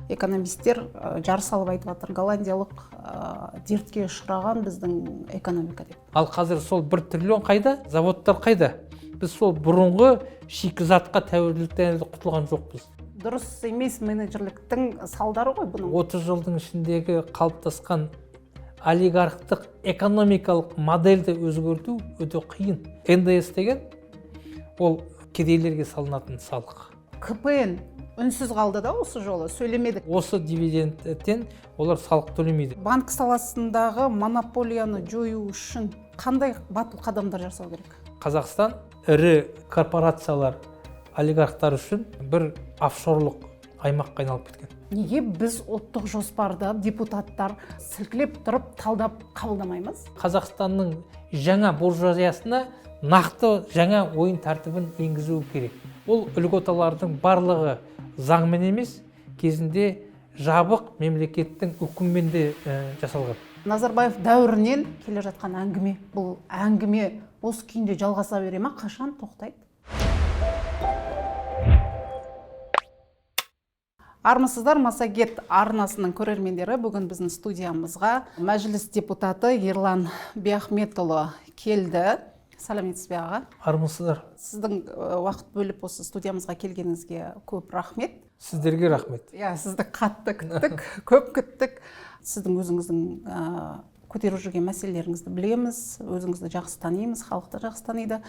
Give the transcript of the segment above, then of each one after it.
Экономисттер жар салып айтып жатыр, голландиялық дертке ұшыраған біздің экономика деп. Ал қазір сол 1 триллион қайда? Заводтар қайда? Біз сол бұрынғы шикізатқа тәуелділіктен әлі құтылған жоқпыз. Дұрыс емес менеджерліктің салдары ғой бұның. 30 жылдың ішіндегі қалыптасқан олигархтық экономикалық модельді өзгерту өте қиын. НДС деген ол кедейлерге салынатын салық. КПН үнсіз қалды да осы жолы, сөйлемедік. Осы дивидендтен олар салық төлемейді. Банк саласындағы монополияны жою үшін қандай батыл қадамдар жасау керек? Қазақстан ірі корпорациялар, олигархтар үшін бір офшорлық аймаққа айналып кеткен. Неге біз ұлттық жоспарды депутаттар сілкілеп тұрып талдап қабылдамаймыз? Қазақстанның жаңа буржуазиясына нақты жаңа ойын тәртібін енгізу керек. Ол льготалардың барлығы заңмен емес, кезінде жабық мемлекеттің үкімімен де жасалған. Назарбаев дәуірінен келе жатқан әңгіме, бұл әңгіме осы күйінде жалғаса бере ма, қашан тоқтайды? Армысыздар, Массагет арнасының көрермендері, бүгін біздің студиямызға мәжіліс депутаты Ерлан Биахметұлы келді. Сәлеметсіз бе, аға? Армысыздар. Сіздің уақыт бөліп осы студиямызға келгеніңізге көп рахмет. Сіздерге рахмет. Иә, сізді қатты күттік, көп күттік. Сіздің өзіңіздің көтеріп жүрген мәселелеріңізді білеміз, өзіңізді жақсы танимыз, халықты жақсы таниды.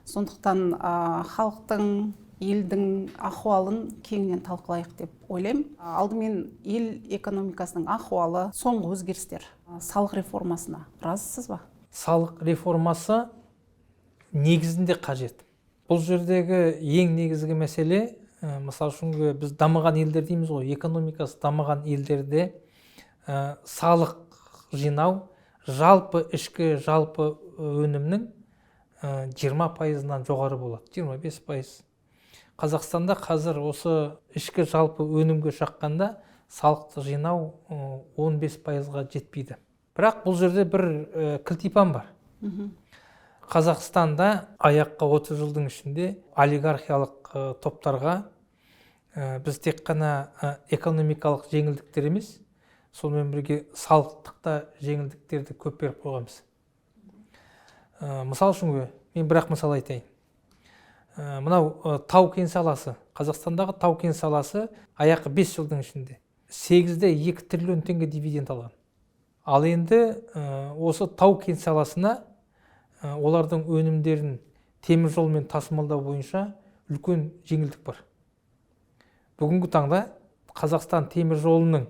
Сондықтан халықтың, елдің ахуалын кеңінен талқылайық деп ойлаймын. Алдымен ел экономикасының ахуалы, соңғы өзгерістер, салық реформасына разысыз ба? Салық реформасы негізінде қажет. Бұл жердегі ең негізгі мәселе, мысал үшін біз дамыған елдер дейміз ғой, экономикасы дамыған елдерде салық жинау жалпы ішкі жалпы өнімнің 20%-нан жоғары болады, 25%. Қазақстанда қазір осы ішкі жалпы өнімге шаққанда салықты жинау 15%-ға жетпейді. Бірақ бұл жерде бір кілтипан бар. Қазақстанда аяққа 30 жылдың ішінде олигархиялық топтарға біз тек қана экономикалық жеңілдіктер емес, сонымен бірге салықтық та жеңілдіктерді көп беріп қойғанбыз. Мысал үшін мен бір-ақ мысал айтайын. Мынау тау-кен саласы, Қазақстандағы тау-кен саласы аяққа 5 жылдың ішінде 8,2 триллион теңге дивиденд алған. Ал енді осы тау-кен саласына олардың өнімдерін темір жолмен тасымалдау бойынша үлкен жеңілдік бар. Бүгінгі таңда Қазақстан темір жолының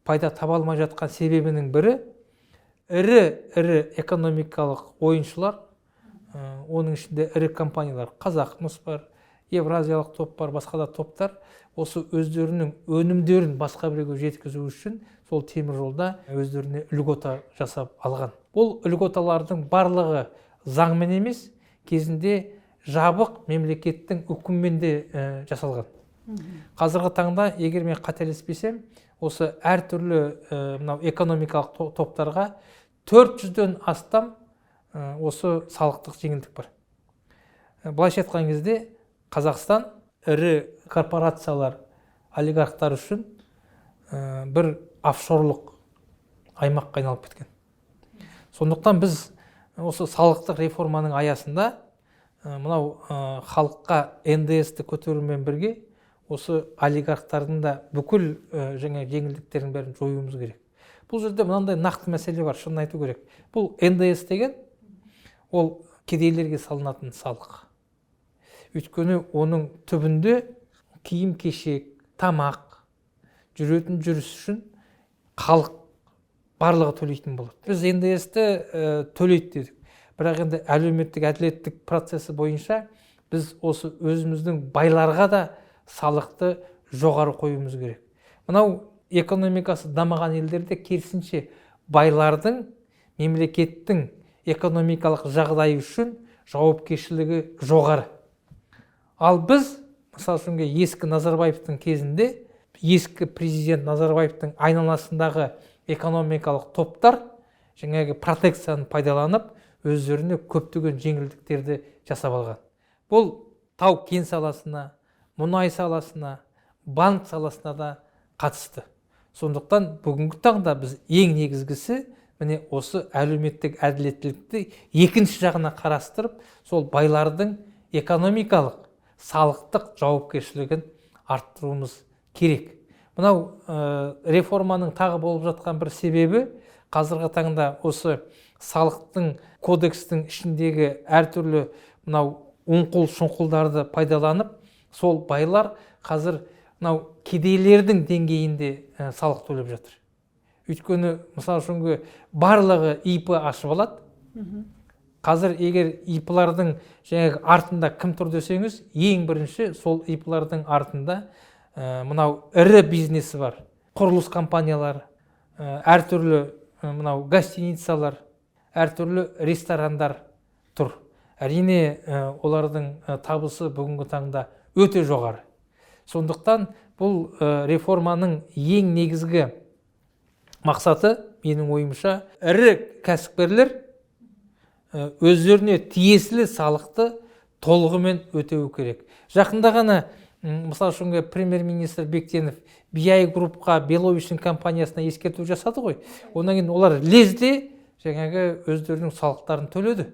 пайда таба алмай жатқан себебінің бірі ірі-ірі экономикалық ойыншылар, оның ішінде ірі компаниялар, Қазақмыс бар, Евразиялық топ бар, басқа да топтар осы өздерінің өнімдерін басқа біреуге жеткізу үшін сол темір жолда өздеріне льгота жасап алған. Бұл льготалардың барлығы заңмен емес, кезінде жабық мемлекеттің үкімімен де жасалған. Қазіргі таңда, егер мен қателеспесем, осы әртүрлі мынау экономикалық топтарға 400-ден астам осы салықтық жеңілдік бар. Былайша айтқан кезде, Қазақстан ірі корпорациялар, олигархтар үшін бір офшорлық аймаққа айналып кеткен. Сондықтан біз осы салықтық реформаның аясында мынау халыққа НДС-ті көтерумен бірге осы олигархтардың да бүкіл жаңа жеңілдіктердің бәрін жоюымыз керек. Бұл жерде мынандай нақты мәселе бар, шынын айту керек. Бұл НДС деген ол кедейлерге салынатын салық. Өйткені оның түбінде киім-кешек, тамақ, жүретін жүріс үшін халық барлығы төлейтін болады. Біз НДС-ті төлейді дедік. Бірақ енді әлеуметтік әділеттік процесі бойынша біз осы өзіміздің байларға да салықты жоғары қоюымыз керек. Мынау экономикасы дамыған елдерде керісінше байлардың мемлекеттің экономикалық жағдайы үшін жауапкершілігі жоғары. Ал біз, мысал үшін, ескі Назарбаевтың кезінде, ескі президент Назарбаевтың айналасындағы экономикалық топтар жаңағы протекцияны пайдаланып, өздеріне көптеген жеңілдіктерді жасап алған. Бұл тау-кен саласына, мұнай саласына, банк саласына да қатысты. Сондықтан бүгінгі таңда біз ең негізгісі міне осы әлеуметтік әділеттілікті екінші жағына қарастырып, сол байлардың экономикалық, салықтық жауапкершілігін арттыруымыз керек. Мынау реформаның тағы болып жатқан бір себебі, қазіргі таңда осы салықтың кодекстің ішіндегі әртүрлі мынау оңқыл шұңқылдарды пайдаланып, сол байлар қазір мынау кедейлердің деңгейінде салық төлеп жатыр. Өйткені, мысал үшін, барлығы ИП ашып алады. Қазір егер ИП-лардың жаңағы артында кім тұр десеңіз, ең бірінші сол ИП-лардың артында мынау ірі бизнесі бар, құрылыс компаниялары, әртүрлі мынау гостиницалар, әртүрлі ресторандар тұр. Әрине, олардың табысы бүгінгі таңда өте жоғары. Сондықтан бұл реформаның ең негізгі мақсаты, менің ойымша, ірі кәсіпкерлер өздеріне тиесілі салықты толығымен өтеуі керек. Жақында ғана, мысал үшін, премьер-министр Бектенов BI Группқа, Беловичтің компаниясына ескерту жасады ғой. Одан кейін олар лезде жаңағы өздерінің салықтарын төледі.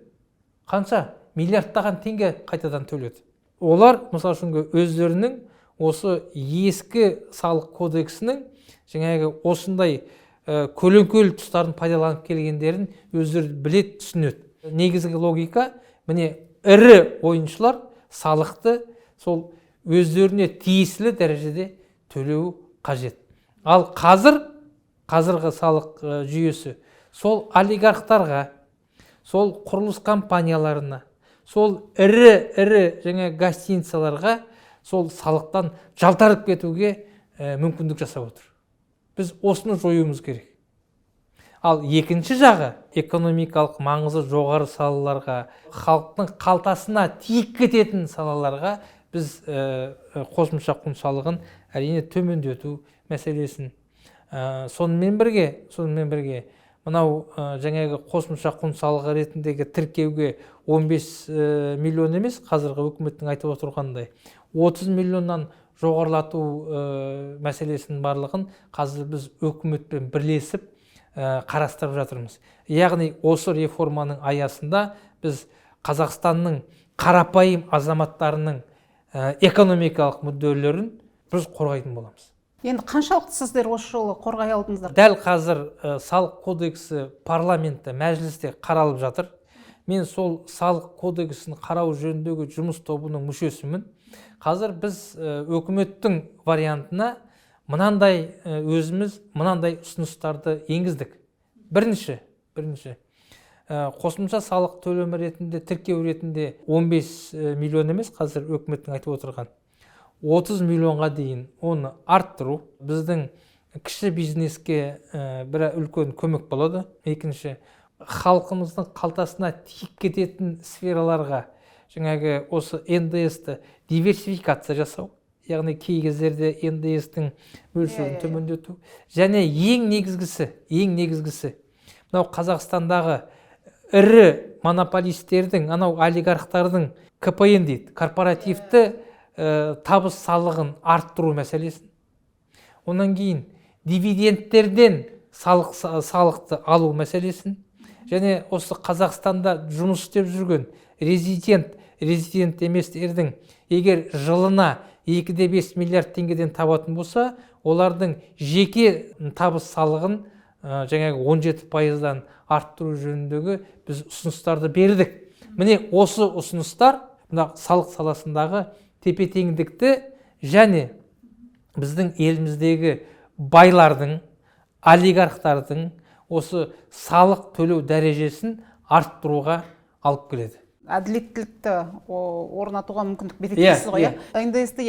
Қанша? Миллиардтаған теңге қайтадан төледі. Олар, мысал үшін, өздерінің осы ескі салық кодексінің жаңағы осындай көлеңкелі тұстарын пайдаланып келгендерін өздері біледі, түсінеді. Негізгі логика, міне, ірі ойыншылар салықты сол өздеріне тиесілі дәрежеде төлеу қажет. Ал қазіргі салық жүйесі сол олигархтарға, сол құрылыс компанияларына, сол ірі-ірі жаңа гостиницаларға сол салықтан жалтарып кетуге мүмкіндік жасап отыр. Біз осыны жоюымыз керек. Ал екінші жағы, экономикалық маңызы жоғары салаларға, халықтың қалтасына тиіп кететін салаларға біз қосымша құн салығын әрине төмендету мәселесін. Сонымен бірге мынау жаңағы қосымша құн салығы ретіндегі тіркеуге 15 миллион емес, қазіргі үкіметтің айтып отырғандай 30 миллионнан жоғарылату мәселесінің барлығын қазір біз үкіметпен бірлесіп қарастырып жатырмыз. Яғни осы реформаның аясында біз Қазақстанның қарапайым азаматтарының экономикалық мүдделерін біз қорғайтын боламыз. Енді қаншалықты сіздер осы жолы қорғай алдыңыздар? Дәл қазір салық кодексі парламентте, мәжілісте қаралып жатыр. Мен сол салық кодексін қарау жөніндегі жұмыс тобының мүшесімін. Қазір біз өкіметтің вариантына мынандай өзіміз мынандай ұсыныстарды енгіздік. Бірінші, қосымша салық төлемі ретінде, тіркеу ретінде 15 миллион емес, қазір өкіметтің айтып отырған 30 миллионға дейін оны арттыру біздің кіші бизнеске бір үлкен көмек болады. Екінші, халқымыздың қалтасына тиіп кететін сфераларға жаңағы осы НДС-ті диверсификация жасау, яғни кей кездерде НДС-тің мөлшерін төмендету. Және ең негізгісі мынау Қазақстандағы ірі монополистердің, анау олигархтардың КПН дейді, корпоративті табыс салығын арттыру мәселесін. Онан кейін дивидендтерден салықты алу мәселесін. Және осы Қазақстанда жұмыс істеп жүрген резидент еместердің егер жылына 2,5 миллиард теңгеден табатын болса, олардың жеке табыс салығын жаңағы 17%-дан арттыру жөніндегі біз ұсыныстарды бердік. Міне осы ұсыныстар мына салық саласындағы тепе-теңдікті және біздің еліміздегі байлардың, олигархтардың осы салық төлеу дәрежесін арттыруға алып келеді. Әділеттілікті орнатуға мүмкіндік береді дейсіз ғой, иә? НДС-ті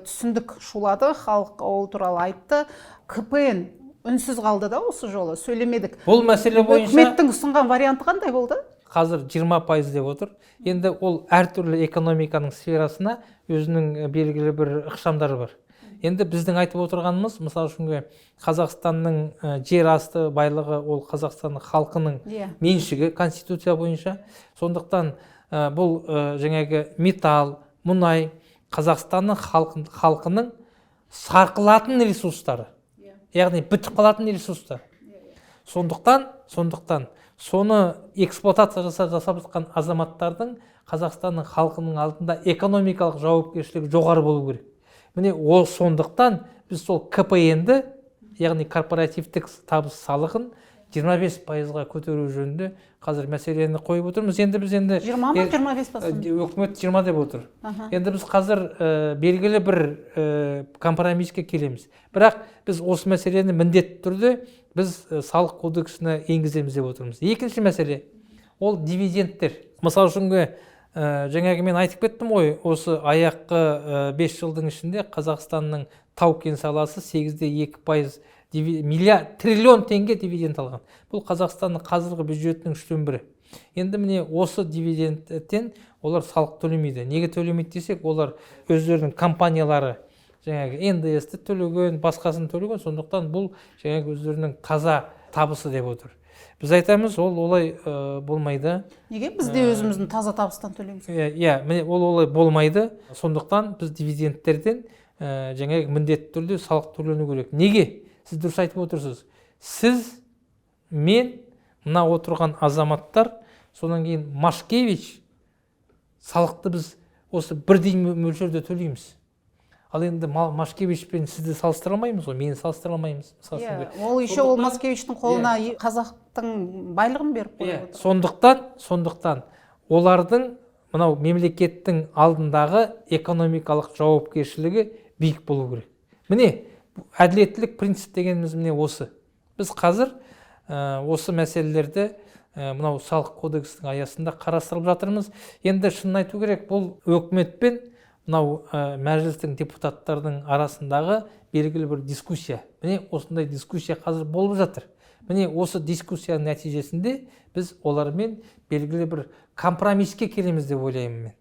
түсіндік, шулады, халық ол туралы айтты. КПН үнсіз қалды да осы жолы, сөйлемедік. Бұл мәселе бойынша үкіметтің ұсынған варианты қандай болды? Қазір 20% деп отыр. Енді ол әртүрлі экономиканың сферасына өзінің белгілі бір ықшамдары бар. Енді біздің айтып отырғанымыз, мысал үшін, Қазақстанның жер асты байлығы ол Қазақстанның халқының меншігі конституция бойынша. Сондықтан бұл жаңағы металл, мұнай Қазақстанның халқының сарқылатын ресурстары, яғни бітіп қалатын ресурстар. Сондықтан соны эксплуатация жасап жатқан азаматтардың Қазақстанның халқының алдында экономикалық жауапкершілігі жоғары болу керек. Міне, ол сондықтан біз сол КПН-ді, яғни корпоративтік табыс салығын 25%-ға көтеру жөнінде қазір мәселені қойып отырмыз. Енді біз енді 20 ма, 25 па? Үкімет 20 деп отыр. Енді біз қазір белгілі бір компромисске келеміз. Бірақ біз осы мәселені міндетті түрде біз салық кодексіне енгіземіз деп отырмыз. Екінші мәселе ол дивидендтер. Мысал үшін, жаңағы мен айтып кеттім ғой, осы аяққы 5 жылдың ішінде Қазақстанның тау-кен саласы 8,2% миллиард триллион теңге дивиденд алған. Бұл Қазақстанның қазіргі бюджетінің 1/3. Енді міне, осы дивидендтен олар салық төлемейді. Неге төлемейді десек, олар өздерінің компаниялары жаңағы НДС-ті төлеген, басқасын төлеген, сондықтан бұл жаңағы өздерінің таза табысы деп отыр. Біз айтамыз, ол олай болмайды. Неге біз де өзіміздің таза табыстан төлейміз? Иә, міне, ол олай болмайды. Сондықтан біз дивидендтерден жаңағы міндетті түрде салық төлену керек. Неге? Сіз дұрыс айтып отырсыз. Сіз, мен, мына отырған азаматтар, содан кейін Машкевич, салықты біз осы бірдей мөлшерде төлейміз. Ал енді Машкевич пен сізді салыстыра алмаймыз ғой, мені салыстыра алмаймыз. Иә, ол еще ол Машкевичтің қолына қазақтың байлығын беріп қойып отыр. Сондықтан олардың мынау мемлекеттің алдындағы экономикалық жауапкершілігі биік болу керек. Міне, әділеттілік принцип дегеніміз міне осы. Біз қазір осы мәселелерді мынау салық кодексінің аясында қарастырып жатырмыз. Енді шынын айту керек, бұл өкімет пен мынау мәжілістің депутаттардың арасындағы белгілі бір дискуссия. Міне, осындай дискуссия қазір болып жатыр. Міне, осы дискуссияның нәтижесінде біз олармен белгілі бір компромисске келеміз деп ойлаймын мен.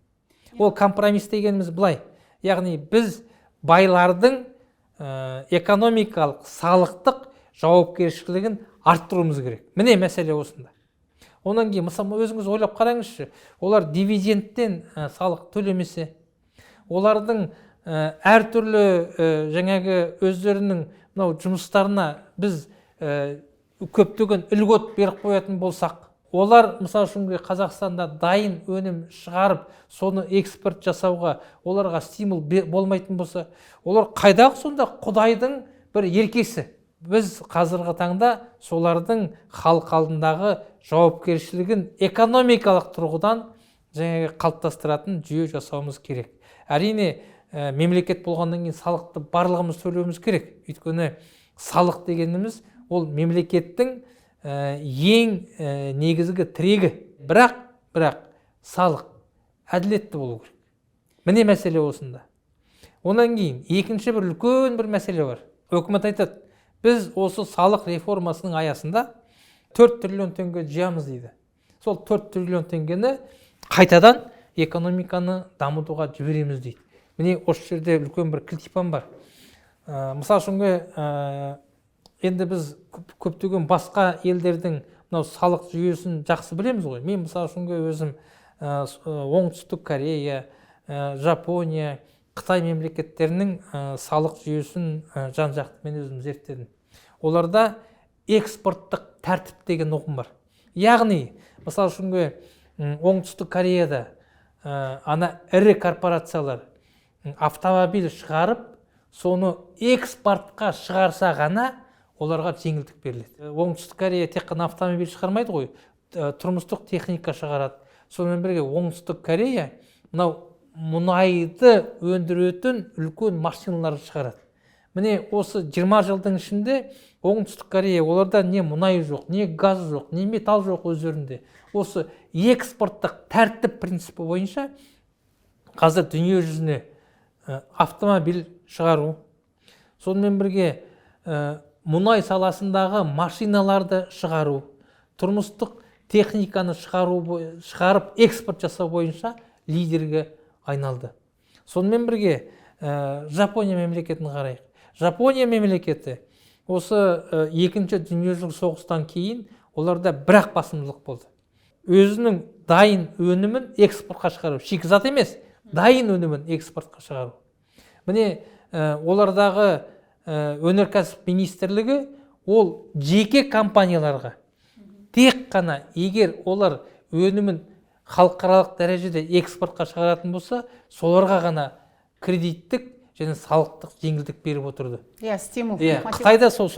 Ол компромисс дегеніміз былай, яғни біз байлардың экономикалық, салықтық жауапкершілігін арттыруымыз керек. Міне, мәселе осында. Онан кейін, мысалы, өзіңіз ойлап қараңызшы, олар дивидендтен салық төлемесе, олардың әртүрлі жаңағы өздерінің мынау жұмыстарына біз көптеген льгот беріп қоятын болсақ, олар, мысал үшін, Қазақстанда дайын өнім шығарып, соны экспорт жасауға оларға стимул болмайтын болса, олар қайдағы сонда Құдайдың бір еркесі? Біз қазіргі таңда солардың халық алдындағы жауапкершілігін экономикалық тұрғыдан жаңағы қалыптастыратын жүйе жасауымыз керек. Әрине, мемлекет болғаннан кейін салықты барлығымыз төлеуіміз керек. Өйткені салық дегеніміз ол мемлекеттің ең негізгі тірегі. Бірақ салық әділетті болу керек. Міне, мәселе осында. Онан кейін екінші бір үлкен бір мәселе бар. Өкімет айтады, біз осы салық реформасының аясында 4 триллион теңге жиямыз дейді. Сол 4 триллион теңгені қайтадан экономиканы дамытуға жібереміз дейді. Міне, осы жерде үлкен бір кілтипан бар. Мысал үшін, енді біз көптеген басқа елдердің мынау салық жүйесін жақсы білеміз ғой. Мен, мысал үшін, өзім Оңтүстік Корея, Жапония, Қытай мемлекеттерінің салық жүйесін жан жақты мен өзім зерттедім. Оларда экспорттық тәртіп деген ұғым бар. Яғни, мысал үшін, Оңтүстік Кореяда ана ірі корпорациялар автомобиль шығарып, соны экспортқа шығарса ғана оларға жеңілдік беріледі. Оңтүстік Корея тек қана автомобиль шығармайды ғой, тұрмыстық техника шығарады. Сонымен бірге Оңтүстік Корея мынау мұнайды өндіретін үлкен машиналар шығарады. Міне, осы 20 жылдың ішінде Оңтүстік Корея, оларда не мұнай жоқ, не газ жоқ, не металл жоқ өздерінде. Осы экспорттық тәртіп принципі бойынша қазір дүние жүзіне автомобиль шығару, сонымен бірге мұнай саласындағы машиналарды шығару, тұрмыстық техниканы шығарып экспорт жасау бойынша лидерге айналды. Сонымен бірге Жапония мемлекетін қарайық. Жапония мемлекеті осы екінші дүниежүзілік соғыстан кейін оларда бір-ақ басымдылық болды. Өзінің дайын өнімін экспортқа шығару, шикізат емес, дайын өнімін экспортқа шығару. Міне, Олардағы өнеркәсіп министрлігі ол жеке компанияларға тек қана егер олар өнімін халықаралық дәрежеде экспортқа шығаратын болса, соларға ғана кредиттік және салықтық жеңілдік беріп отырды. Иә, стимул. Иә, Қытайда сол.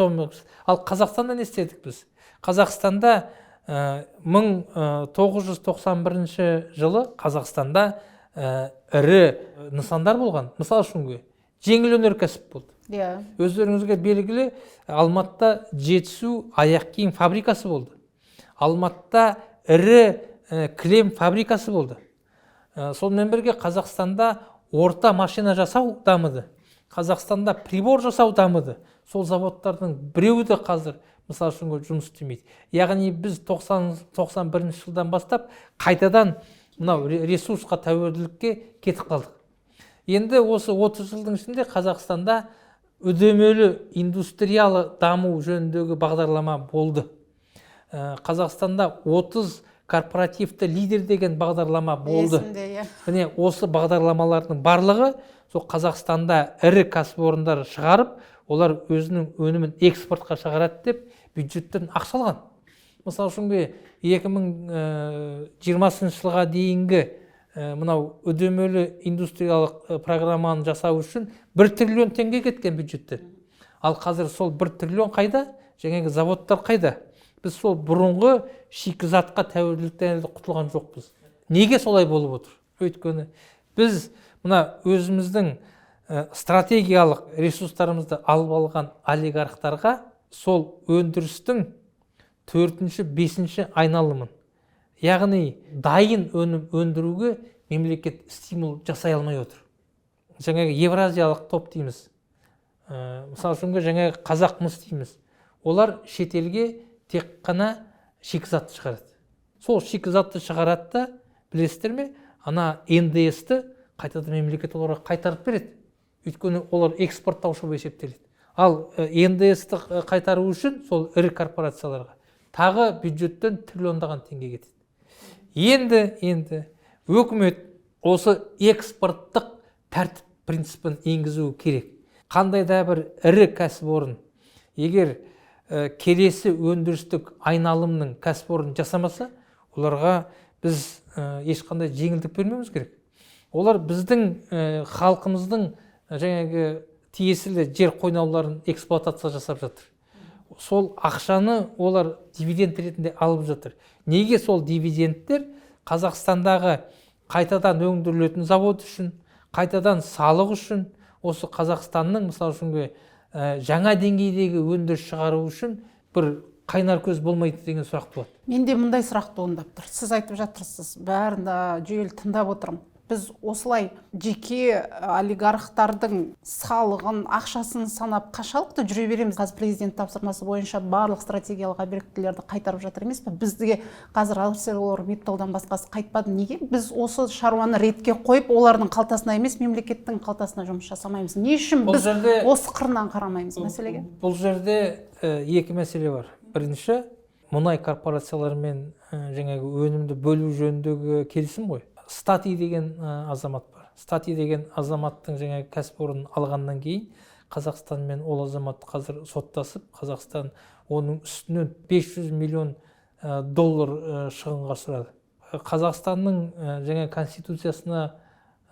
Ал Қазақстанда не істедік біз? Қазақстанда 1991 жылы Қазақстанда ірі нысандар болған. Мысал үшін, жеңіл өнеркәсіп болды. Иә. Өздеріңізге белгілі, Алматыда Жетісу аяқ киім фабрикасы болды. Алматыда ірі кілем фабрикасы болды. Сонымен бірге Қазақстанда орта машина жасау дамыды. Қазақстанда прибор жасау дамыды. Сол заводтардың біреуі де қазір, мысал үшін, жұмыс істемейді. Яғни біз 91 жылдан бастап қайтадан мынау ресурсқа тәуелділікке кетіп қалдық. Енді осы 30 жылдың ішінде Қазақстанда үдемелі индустриялы даму жөніндегі бағдарлама болды. Қазақстанда 30 корпоративті лидер деген бағдарлама болды. Есімде, иә. Міне, осы бағдарламалардың барлығы сол Қазақстанда ірі кәсіпорындар шығарып, олар өзінің өнімін экспортқа шығарады деп бюджеттен ақша алған. Мысал үшін, 2020 жылға дейінгі мынау үдемелі индустриялық программаны жасау үшін 1 триллион теңге кеткен бюджеттен. Ал қазір сол 1 триллион қайда? Жаңағы заводтар қайда? Біз сол бұрынғы шикізатқа тәуелділіктен әлі құтылған жоқпыз. Неге солай болып отыр? Өйткені біз мына өзіміздің стратегиялық ресурстарымызды алып алған олигархтарға сол өндірістің 4-ші, 5-ші айналымын, яғни дайын өнім өндіруге мемлекет стимул жасай алмай отыр. Жаңағы евразиялық топ дейміз. Мысал үшін, жаңағы Қазақ мыс дейміз. Олар шетелге тек қана шикізатты шығарады. Сол шикізатты шығарады да, білесіздер ме, ана НДС-ті қайтадан мемлекет оларға қайтарып береді. Өйткені олар экспорттаушы болып есептеледі. Ал НДС-ті қайтару үшін сол ірі корпорацияларға тағы бюджеттен триллиондаған теңге кетеді. Енді өкімет осы экспорттық тәртіп принципін енгізу керек. Қандай да бір ірі кәсіпорын егер келесі өндірістік айналымның кәсіпорнын жасамаса, оларға біз ешқандай жеңілдік бермеуіміз керек. Олар біздің халқымыздың жаңағы тиесілі жер қойнауларын эксплуатация жасап жатыр. Сол ақшаны олар дивиденд ретінде алып жатыр. Неге сол дивидендтер Қазақстандағы қайтадан өндірілетін завод үшін, қайтадан салық үшін, осы Қазақстанның, мысал үшін, жаңа деңгейдегі өндіріс шығару үшін бір қайнар көз болмайды деген сұрақ туады. Менде мындай сұрақ туындап тұр. Сіз айтып жатырсыз, бәрін жүйелі тыңдап отырмын. Біз осылай жеке олигархтардың салығын, ақшасын санап қаншалықты жүре береміз? Қазір президент тапсырмасы бойынша барлық стратегиялық объектілерді қайтарып жатыр емес пе? Бізге қазір ArcelorMittalдан басқасы қайтпады. Неге біз осы шаруаны ретке қойып, олардың қалтасына емес, мемлекеттің қалтасына жұмыс жасамаймыз? Не үшін біз осы қырынан қарамаймыз мәселеге? Бұл жерде екі мәселе бар. Бірінші, мұнай корпорацияларымен жаңағы өнімді бөлу жөніндегі келісім ғой. Стати деген азамат бар. Стати деген азаматтың жаңағы кәсіпорнын алғаннан кейін Қазақстан мен ол азамат қазір соттасып, Қазақстан оның үстінен 500 миллион доллар шығынға ұшырады. Қазақстанның жаңа конституциясына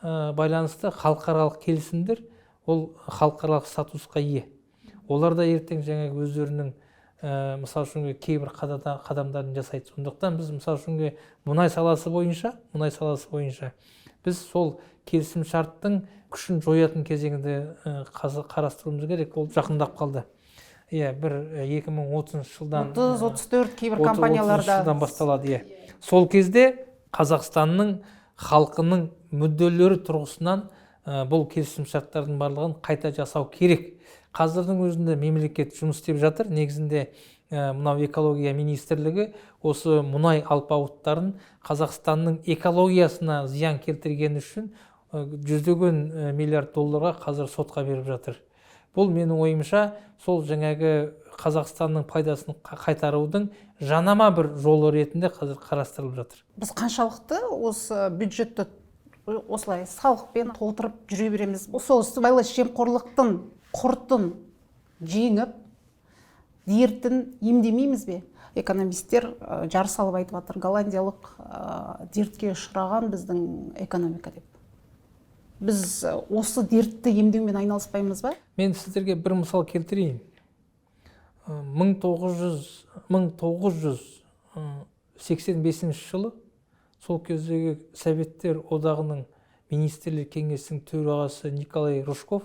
байланысты халықаралық келісімдер ол халықаралық статусқа ие. Олар да ертең жаңағы өздерінің мысал үшін кейбір қадамдарын жасайды. Сондықтан біз, мысал үшін, мұнай саласы бойынша біз сол келісім шарттың күшін жоятын кезеңді қарастыруымыз керек. Ол жақындап қалды. Иә, бір 2030 жылдан 30-34 кейбір компанияларда жылдан басталады, иә. Сол кезде Қазақстанның халқының мүдделері тұрғысынан бұл келісім шарттардың барлығын қайта жасау керек. Қазірдің өзінде мемлекет жұмыс істеп жатыр. Негізінде мынау экология министрлігі осы мұнай алпауыттарын Қазақстанның экологиясына зиян келтіргені үшін жүздеген миллиард долларға қазір сотқа беріп жатыр. Бұл менің ойымша сол жаңағы Қазақстанның пайдасын қайтарудың жанама бір жолы ретінде қазір қарастырылып жатыр. Біз қаншалықты осы бюджетті Осылай салықпен толтырып жүре береміз. Сол сыбайлас жемқорлықтың құртын жеңіп, дертін емдемейміз бе? Экономистер жар салып айтып жатыр, голландиялық дертке ұшыраған біздің экономика деп. Біз осы дертті емдеумен айналыспаймыз ба? Мен сіздерге бір мысал келтірейін. 1985 жылы сол кездегі Советтер Одағының Министрлер Кеңесінің төрағасы Николай Рыжков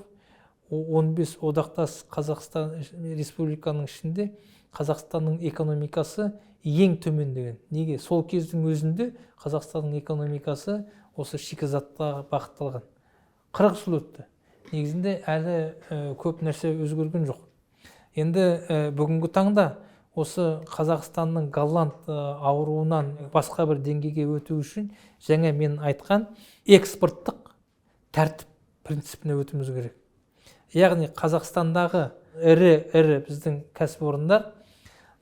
15 одақтас Қазақстан республиканың ішінде Қазақстанның экономикасы ең төмен деген. Неге? Сол кездің өзінде Қазақстанның экономикасы осы шикізатқа бағытталған. 40 жыл өтті. Негізінде әлі көп нәрсе өзгерген жоқ. Енді бүгінгі таңда осы Қазақстанның голланд ауруынан басқа бір деңгейге өту үшін жаңа мен айтқан экспорттық тәртіп принципіне өтуіміз керек. Яғни Қазақстандағы ірі-ірі біздің кәсіпорындар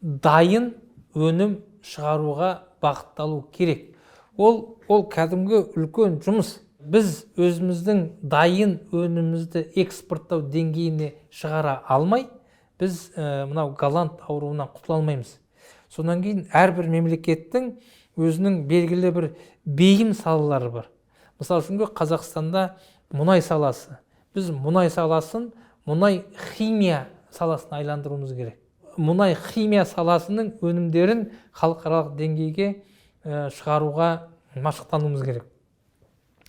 дайын өнім шығаруға бағытталу керек. Ол кәдімгі үлкен жұмыс. Біз өзіміздің дайын өнімімізді экспорттау деңгейіне шығара алмай, біз мынау голланд ауруынан құтыла алмаймыз. Содан кейін әрбір мемлекеттің өзінің белгілі бір бейім салалары бар. Мысалы үшін, Қазақстанда мұнай саласы. Біз мұнай саласын мұнай химия саласына айландыруымыз керек. Мұнай химия саласының өнімдерін халықаралық деңгейге шығаруға машықтануымыз керек.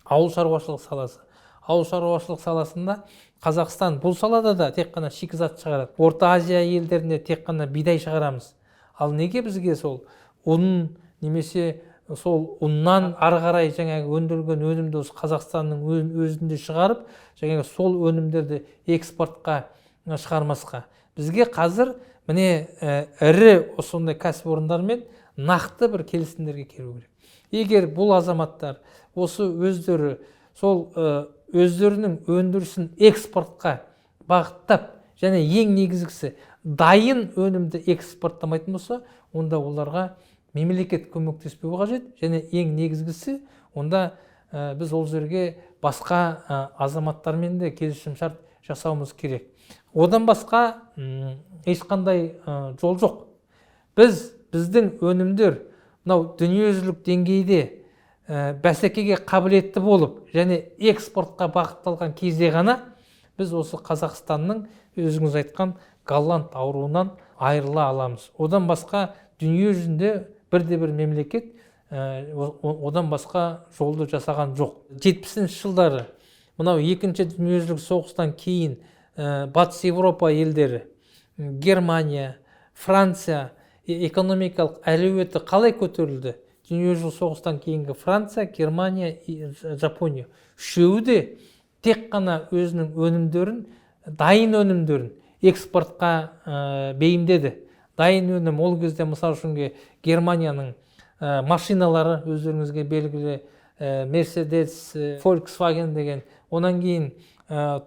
Ауыл шаруашылық саласы. Ауыл шаруашылық саласында Қазақстан бұл салада да тек қана шикізат шығарады. Орта Азия елдерінде тек қана бидай шығарамыз. Ал неге бізге сол ұн немесе сол ұннан ары қарай жаңағы өндірілген өнімді осы Қазақстанның өзінде шығарып, жаңағы сол өнімдерді экспортқа шығармасқа? Бізге қазір міне ірі осындай кәсіпорындармен нақты бір келісімдерге келу керек. Егер бұл азаматтар осы өздері сол өздерінің өндірісін экспортқа бағыттап, және ең негізгісі дайын өнімді экспорттамайтын болса, онда оларға мемлекет көмектеспеуі қажет, және ең негізгісі онда біз ол жерге басқа азаматтармен де келісімшарт жасауымыз керек. Одан басқа ешқандай жол жоқ. Біздің өнімдер мынау дүниежүзілік деңгейде бәсекеге қабілетті болып және экспортқа бағытталған кезде ғана біз осы Қазақстанның өзіңіз айтқан голланд ауруынан айырыла аламыз. Одан басқа дүние жүзінде бірде-бір мемлекет одан басқа жолды жасаған жоқ. 70-ші жылдары мынау екінші дүниежүзілік соғыстан кейін Батыс Еуропа елдері, Германия, Франция экономикалық әлеуеті қалай көтерілді? Дүниежүзілік соғыстан кейінгі Франция, Германия, Жапония үшеуі де тек қана өзінің өнімдерін, дайын өнімдерін экспортқа бейімдеді. Дайын өнім ол кезде мысал үшін Германияның машиналары өздеріңізге белгілі, Мерседес, Volkswagen деген, онан кейін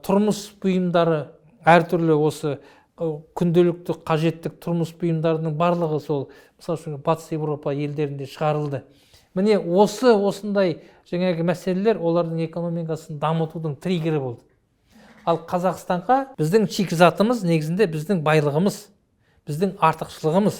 тұрмыс бұйымдары әртүрлі осы күнделікті қажеттік тұрмыс бұйымдарының барлығы сол мысал үшін Батыс Еуропа елдерінде шығарылды. Міне осындай жаңағы мәселелер олардың экономикасын дамытудың триггері болды. Ал Қазақстанға біздің шикізатымыз негізінде біздің байлығымыз, біздің артықшылығымыз.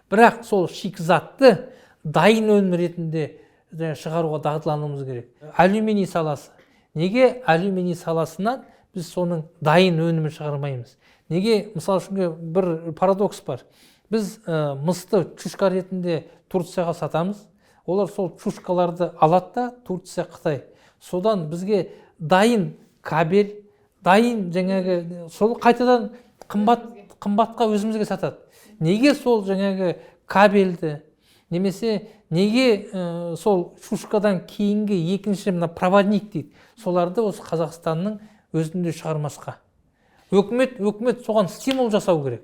Бірақ сол шикізатты дайын өнім ретінде шығаруға дағдылануымыз керек. Алюминий саласы. Неге алюминий саласынан біз соның дайын өнімін шығармаймыз? Неге, мысал үшін, бір парадокс бар. Біз мысты чушка ретінде Турцияға сатамыз. Олар сол чушкаларды алады да Турция, Қытай. Содан бізге дайын кабель, дайын жаңағы сол қайтадан қымбатқа өзімізге сатады. Неге сол жаңағы кабельді немесе неге сол чушкадан кейінгі екінші мына проводник дейді, соларды осы Қазақстанның өзінде шығармасқа? Өкімет соған стимул жасау керек.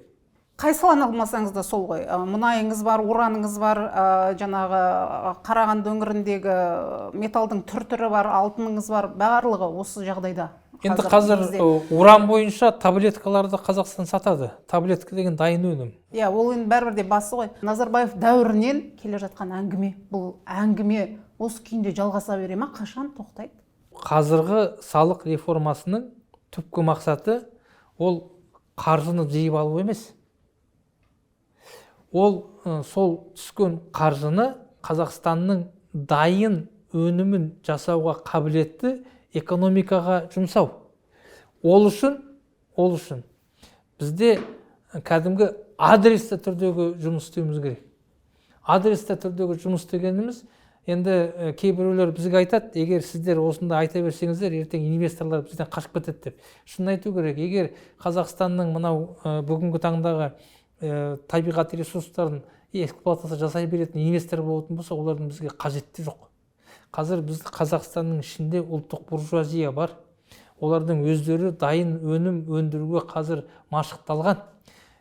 Қай саланы алмасаңыз да сол ғой. Мұнайыңыз бар, ураныңыз бар, жаңағы Қарағанды өңіріндегі металдың түр-түрі бар, алтыныңыз бар, барлығы осы жағдайда. Енді қазір уран бойынша таблеткаларды Қазақстан сатады. Таблетка деген дайын өнім. Иә, ол енді бәрібір де басы ғой. Назарбаев дәуірінен келе жатқан әңгіме. Бұл әңгіме Осы күйінде жалғаса бере ма, қашан тоқтайды? Қазіргі салық реформасының түпкі мақсаты ол қаржыны жиып алу емес. Ол сол түскен қаржыны Қазақстанның дайын өнімін жасауға қабілетті экономикаға жұмсау. Ол үшін бізде кәдімгі адресті түрдегі жұмыс істеуіміз керек. Адресті түрдегі жұмыс дегеніміз, енді кейбіреулер бізге айтады, егер сіздер осында айта берсеңіздер, ертең инвесторлар бізден қашып кетеді деп. Шынын айту керек, егер Қазақстанның мынау бүгінгі таңдағы табиғат ресурстарын эксплуатация жасай беретін инвестор болатын болса, олардың бізге қажеті жоқ. Қазір біз Қазақстанның ішінде ұлттық буржуазия бар. Олардың өздері дайын өнім өндіруге қазір машықталған.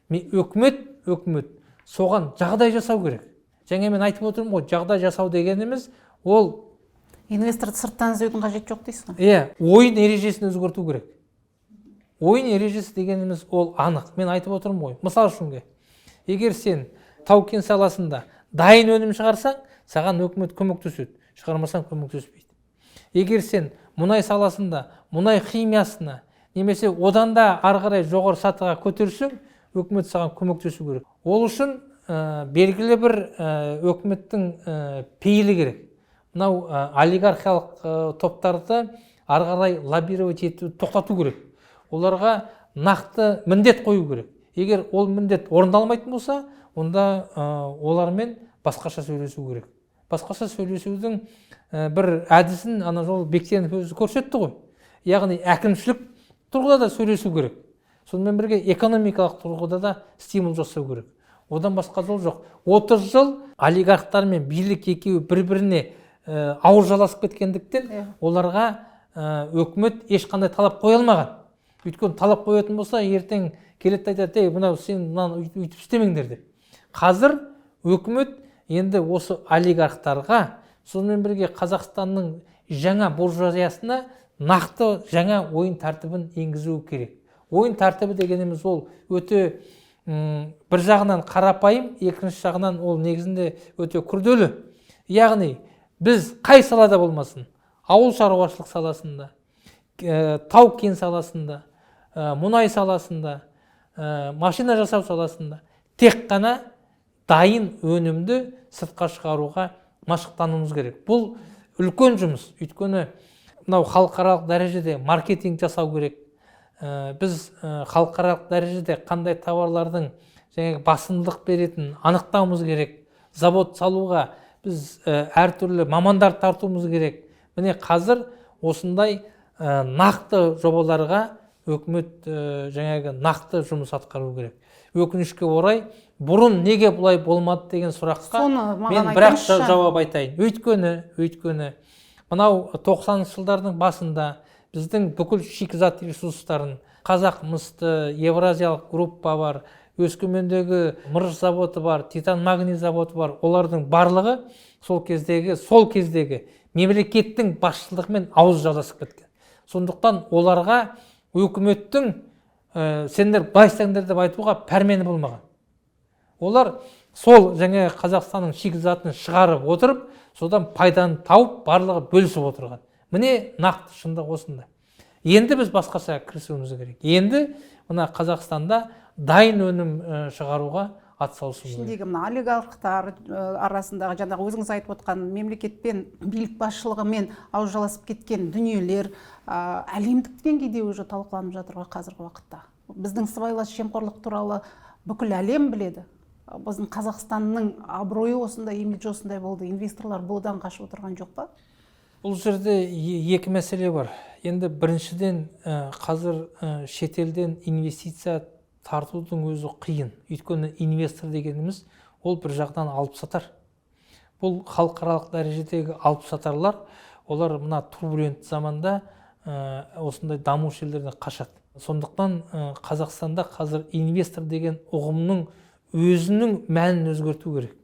Өкімет соған жағдай жасау керек. Жаңа мен айтып отырмын ғой, жағдай жасау дегеніміз ол инвесторды сырттан іздеудің қажеті жоқ дейсіз ғой. Иә, ойын ережесін өзгерту керек. Ойын ережесі дегеніміз ол анық. Мен айтып отырмын ғой. Мысал үшін, егер сен тау-кен саласында дайын өнім шығарсаң, саған өкімет көмектеседі. Шығармасаң көмектеспейді. Егер сен мұнай саласында, мұнай химиясына немесе одан да ары қарай жоғары сатыға көтерсең, өкімет саған көмектесу керек. Ол үшін белгілі бір өкіметтің пейілі керек. Мынау олигархиялық топтарды ары қарай лоббировать етуді тоқтату керек. Оларға нақты міндет қою керек. Егер ол міндет орындалмайтын болса, онда олармен басқаша сөйлесу керек. Басқаша сөйлесудің бір әдісін ана жолы Бектенов өзі көрсетті ғой. Яғни әкімшілік тұрғыда да сөйлесу керек. Сонымен бірге экономикалық тұрғыда да стимул жасау керек. Одан басқа жол жоқ. 30 жыл олигархтар мен билік екеуі бір-біріне ауыр жаласып кеткендіктен, оларға өкімет ешқандай талап қоя алмаған. Өйткені талап қоятын болса, ертең келеді айтады, ей, мынау сен мынаны өйтіп істемеңдер деп. Қазір өкімет енді осы олигархтарға, сонымен бірге Қазақстанның жаңа буржуазиясына нақты жаңа ойын тәртібін енгізу керек. Ойын тәртібі дегеніміз ол өте бір жағынан қарапайым, екінші жағынан ол негізінде өте күрделі. Яғни біз қай салада болмасын, ауыл шаруашылық саласында, тау-кен саласында, мұнай саласында, машина жасау саласында тек қана дайын өнімді сыртқа шығаруға машықтануымыз керек. Бұл үлкен жұмыс. Өйткені мынау халықаралық дәрежеде маркетинг жасау керек. Біз халықаралық дәрежеде қандай тауарлардың жаңағы басымдылық беретінін анықтауымыз керек. Завод салуға біз әртүрлі мамандар тартуымыз керек. Міне қазір осындай нақты жобаларға өкімет жаңағы нақты жұмыс атқару керек. Өкінішке орай, бұрын неге бұлай болмады деген сұраққа мен бірақ жауап айтайын. Өйткені мынау 90-шы жылдардың басында біздің бүкіл шикізат ресурстарын, қазақ мысты, евразиялық группа бар, Өскемендегі мырыш заводы бар, титан магний заводы бар, олардың барлығы сол кездегі мемлекеттің басшылығымен ауыз жаласып кеткен. Сондықтан оларға өкіметтің сендер былай істеңдер деп айтуға пәрмені болмаған. Олар сол жаңа Қазақстанның шикізатын шығарып отырып, содан пайданы тауып, барлығы бөлісіп отырған. Міне нақты шындық осында. Енді біз басқаша кірісуіміз керек. Енді мына Қазақстанда дайын өнім шығаруға атсалысуымыз керек. Ішіндегі мына олигархтар арасындағы жаңағы өзіңіз айтып отқан мемлекетпен, билік басшылығымен ауыз жаласып кеткен дүниелер әлемдік деңгейде уже талқыланып жатыр ғой қазіргі уақытта. Біздің сыбайлас жемқорлық туралы бүкіл әлем біледі. Біздің Қазақстанның абыройы осындай, имиджі осындай болды. Инвесторлар бұдан қашып отырған жоқ па? Бұл жерде екі мәселе бар. Енді біріншіден, қазір шетелден инвестиция тартудың өзі қиын. Өйткені инвестор дегеніміз ол бір жағынан алып сатар. Бұл халықаралық дәрежедегі алып сатарлар, олар мына турбулентті заманда осындай дамушы елдерден қашады. Сондықтан Қазақстанда қазір инвестор деген ұғымның өзінің мәнін өзгерту керек.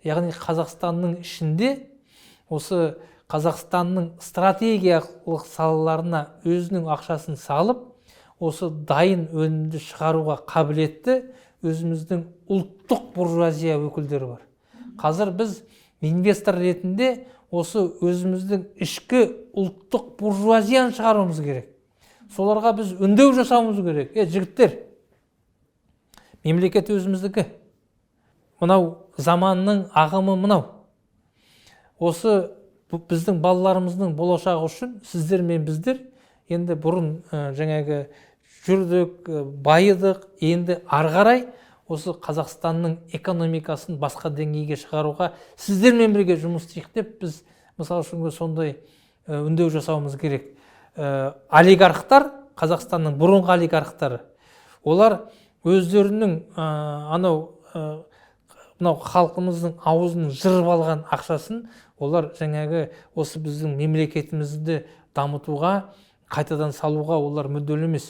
Яғни Қазақстанның ішінде осы Қазақстанның стратегиялық салаларына өзінің ақшасын салып, осы дайын өнімді шығаруға қабілетті өзіміздің ұлттық буржуазия өкілдері бар. Қазір біз инвестор ретінде осы өзіміздің ішкі ұлттық буржуазияны шығаруымыз керек. Соларға біз үндеу жасауымыз керек. Жігіттер, мемлекет өзіміздікі. Мынау заманның ағымы мынау. Осы біздің балаларымыздың болашағы үшін сіздер мен біздер енді бұрын жаңағы жүрдік, байыдық, енді ары қарай осы Қазақстанның экономикасын басқа деңгейге шығаруға сіздермен бірге жұмыс істейік деп біз мысалы үшін сондай үндеу жасауымыз керек. Олигархтар, Қазақстанның бұрынғы олигархтары, олар өздерінің анау мынау халқымыздың аузын жырып алған ақшасын олар жаңағы осы біздің мемлекетімізді дамытуға, қайтадан салуға олар мүдделі емес.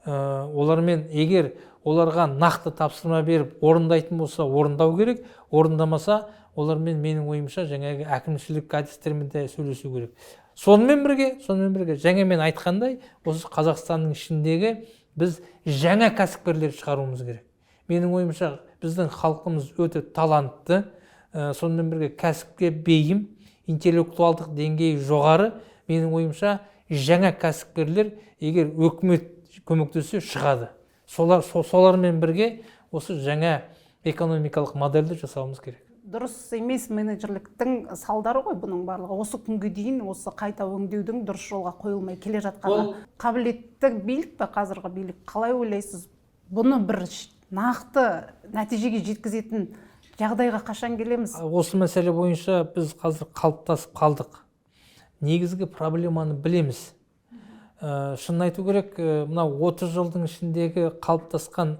Олармен егер оларға нақты тапсырма беріп орындайтын болса орындау керек, орындамаса олармен менің ойымша жаңағы әкімшілік әдістермен де сөйлесу керек. Сонымен бірге жаңа мен айтқандай, осы Қазақстанның ішіндегі біз жаңа кәсіпкерлер шығаруымыз керек. Менің ойымша біздің халқымыз өте талантты, сонымен бірге кәсіпке бейім, интеллектуалдық деңгейі жоғары. Менің ойымша жаңа кәсіпкерлер егер өкімет көмектессе шығады. Солармен бірге осы жаңа экономикалық модельді жасауымыз керек. Дұрыс емес менеджерліктің салдары ғой бұның барлығы. Осы күнге дейін осы қайта өңдеудің дұрыс жолға қойылмай келе жатқаны. Қабілетті билік пе қазіргі билік? Қалай ойлайсыз? Бұны бір нақты нәтижеге жеткізетін жағдайға қашан келеміз? Осы мәселе бойынша біз қазір қалыптасып қалдық. Негізгі проблеманы білеміз. Шынын айту керек, мынау 30 жылдың ішіндегі қалыптасқан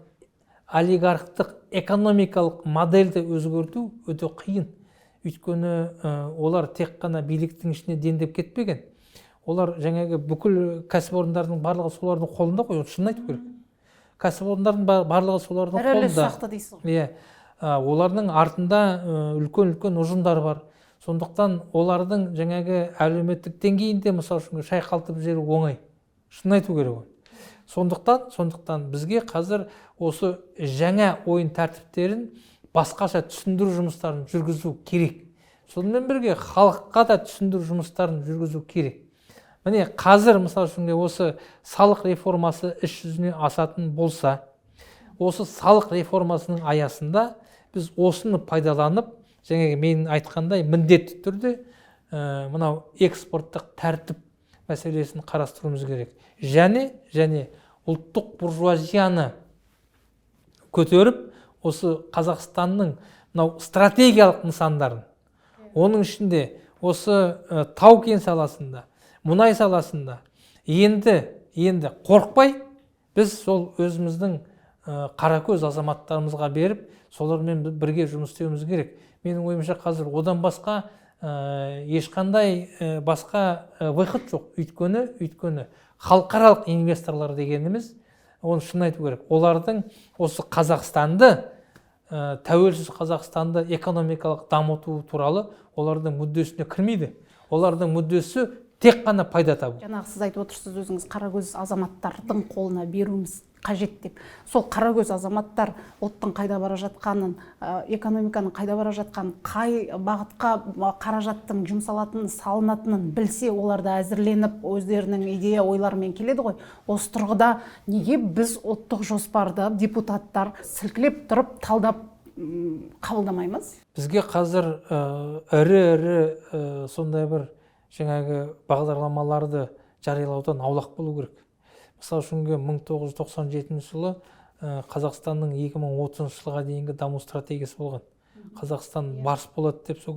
олигархтық экономикалық модельді өзгерту өте қиын. Өйткені олар тек қана биліктің ішіне дендеп кетпеген. Олар жаңағы бүкіл кәсіпорындардың барлығы солардың қолында ғой, шынын айту керек. Кәсіпорындардың барлығы солардың қолында. Ірі ұсақты дейсіз ғой. Иә. Олардың артында үлкен-үлкен ұжымдар бар. Сондықтан олардың жаңағы әлеуметтік деңгейінде мысал үшін шайқалтып жіберу оңай. Шынын айту керек ғой. Сондықтан бізге қазір осы жаңа ойын тәртіптерін басқаша түсіндіру жұмыстарын жүргізу керек. Сонымен бірге халыққа да түсіндіру жұмыстарын жүргізу керек. Міне қазір мысал үшін осы салық реформасы іс жүзіне асатын болса, осы салық реформасының аясында біз осыны пайдаланып, жаңағы мен айтқандай міндетті түрде мынау экспорттық тәртіп мәселесін қарастыруымыз керек. Және ұлттық буржуазияны көтеріп, осы Қазақстанның мынау стратегиялық нысандарын, оның ішінде осы тау-кен саласында, мұнай саласында енді қорықпай біз сол өзіміздің қаракөз азаматтарымызға беріп, солармен бірге жұмыс істеуіміз керек. Менің ойымша қазір одан басқа ешқандай басқа выход жоқ. Өйткені халықаралық инвесторлар дегеніміз, оны шын айту керек, олардың осы Қазақстанды, тәуелсіз Қазақстанды экономикалық дамыту туралы олардың мүддесіне кірмейді. Олардың мүддесі тек қана пайда табу. Жаңағы сіз айтып отырсыз өзіңіз, қаракөз азаматтардың қолына беруіміз қажет деп. Сол қаракөз азаматтар ұлттың қайда бара жатқанын, экономиканың қайда бара жатқанын, қай бағытқа қаражаттың жұмсалатынын, салынатынын білсе, олар да әзірленіп өздерінің идея ойларымен келеді ғой. Осы тұрғыда неге біз ұлттық жоспарды депутаттар сілкілеп тұрып талдап қабылдамаймыз? Бізге қазір ірі-ірі сондай бір жаңағы бағдарламаларды жариялаудан аулақ болу керек. Мысал үшін 1997 жылы Қазақстанның 2030 жылға дейінгі даму стратегиясы болған. Қазақстан барыс болады деп сол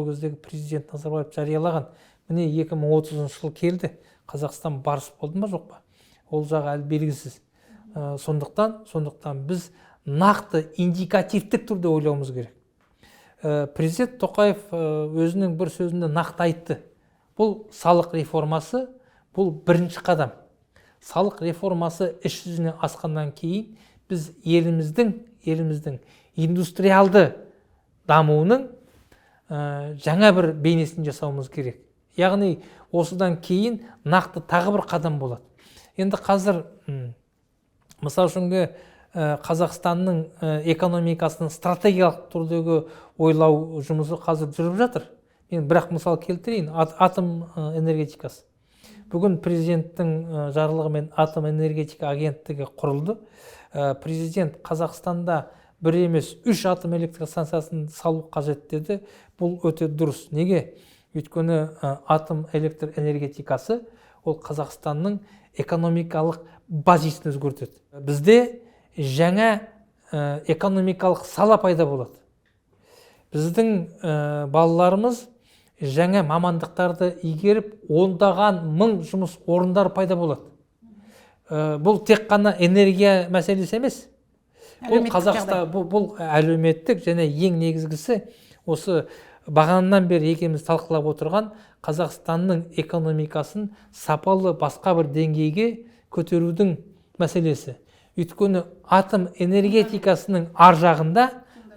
кездегі президент Назарбаев жариялаған. Міне 2030 жыл келді. Қазақстан барыс болды ма, жоқ па? Ол жағы әлі белгісіз. Сондықтан біз нақты индикативтік түрде ойлауымыз керек. Президент Тоқаев өзінің бір сөзінде нақты айтты. Бұл салық реформасы, бұл бірінші қадам. Салық реформасы іс жүзіне асқаннан кейін біз еліміздің индустриалды дамуының жаңа бір бейнесін жасауымыз керек. Яғни осыдан кейін нақты тағы бір қадам болады. Енді қазір мысал үшін Қазақстанның экономикасының стратегиялық түрдегі ойлау жұмысы қазір жүріп жатыр. Мен бірақ мысал келтірейін, атом энергетикасы. Бүгін президенттің жарлығымен атом энергетика агенттігі құрылды. Президент Қазақстанда бір емес 3 атом электростанциясын салу қажет деді. Бұл өте дұрыс. Неге? Өйткені атом электр энергетикасы ол Қазақстанның экономикалық базисін өзгертеді. Бізде жаңа экономикалық сала пайда болады. Біздің балаларымыз жаңа мамандықтарды игеріп, ондаған мың жұмыс орындары пайда болады. Бұл тек қана энергия мәселесі емес. Бұл Қазақстан, бұл әлеуметтік және ең негізгісі осы бағаннан бері екеуміз талқылап отырған Қазақстанның экономикасын сапалы басқа бір деңгейге көтерудің мәселесі. Өйткені атом энергетикасының ар жағында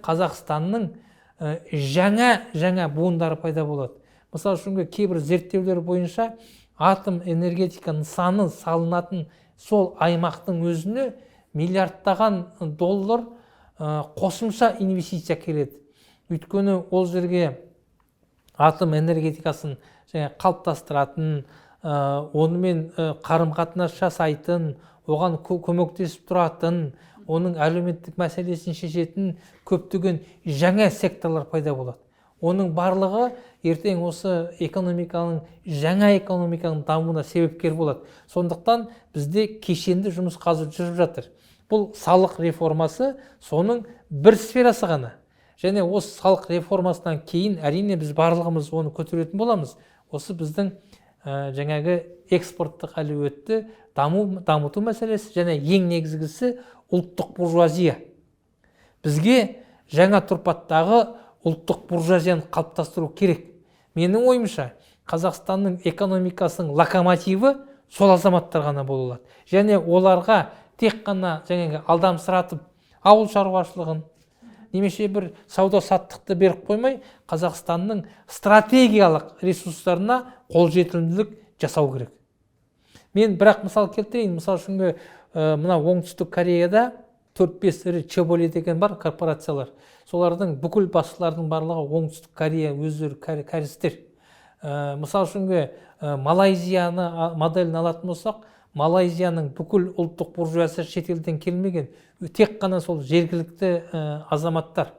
Қазақстанның жаңа буындары пайда болады. Мысалы үшін, кейбір зерттеулер бойынша атом энергетика нысаны салынатын сол аймақтың өзіне миллиардтаған доллар қосымша инвестиция келеді. Өйткені ол жерге атом энергетикасын және қалыптастыратын, онымен қарым-қатынас жасайтын, оған көмектесіп тұратын, оның әлеуметтік мәселесін шешетін көптеген жаңа секторлар пайда болады. Оның барлығы ертең осы экономиканың, жаңа экономиканың дамуына себепкер болады. Сондықтан бізде кешенді жұмыс қазір жүріп жатыр. Бұл салық реформасы соның бір сферасы ғана. Және осы салық реформасынан кейін әрине біз барлығымыз оны көтеретін боламыз. Осы біздің жаңағы экспорттық әлеуетті дамыту мәселесі және ең негізгісі ұлттық буржуазия. Бізге жаңа тұрпаттағы ұлттық буржуазияны қалыптастыру керек. Менің ойымша, Қазақстанның экономикасының локомотиві сол азаматтар ғана бола алады. Және оларға тек қана жаңағы алдамсыратып ауыл шаруашылығын немесе бір сауда-саттықты беріп қоймай, Қазақстанның стратегиялық ресурстарына қолжетімділік жасау керек. Мен бірақ мысал келтірейін. Мысал үшін, мына Оңтүстік Кореяда 4-5 ірі чеболи деген бар корпорациялар. Солардың бүкіл басшылардың барлығы Оңтүстік Корея өздері кәрістер. Мысал үшін, Малайзияны моделін алатын болсақ, Малайзияның бүкіл ұлттық буржуазиясы шетелден келмеген, тек қана сол жергілікті азаматтар.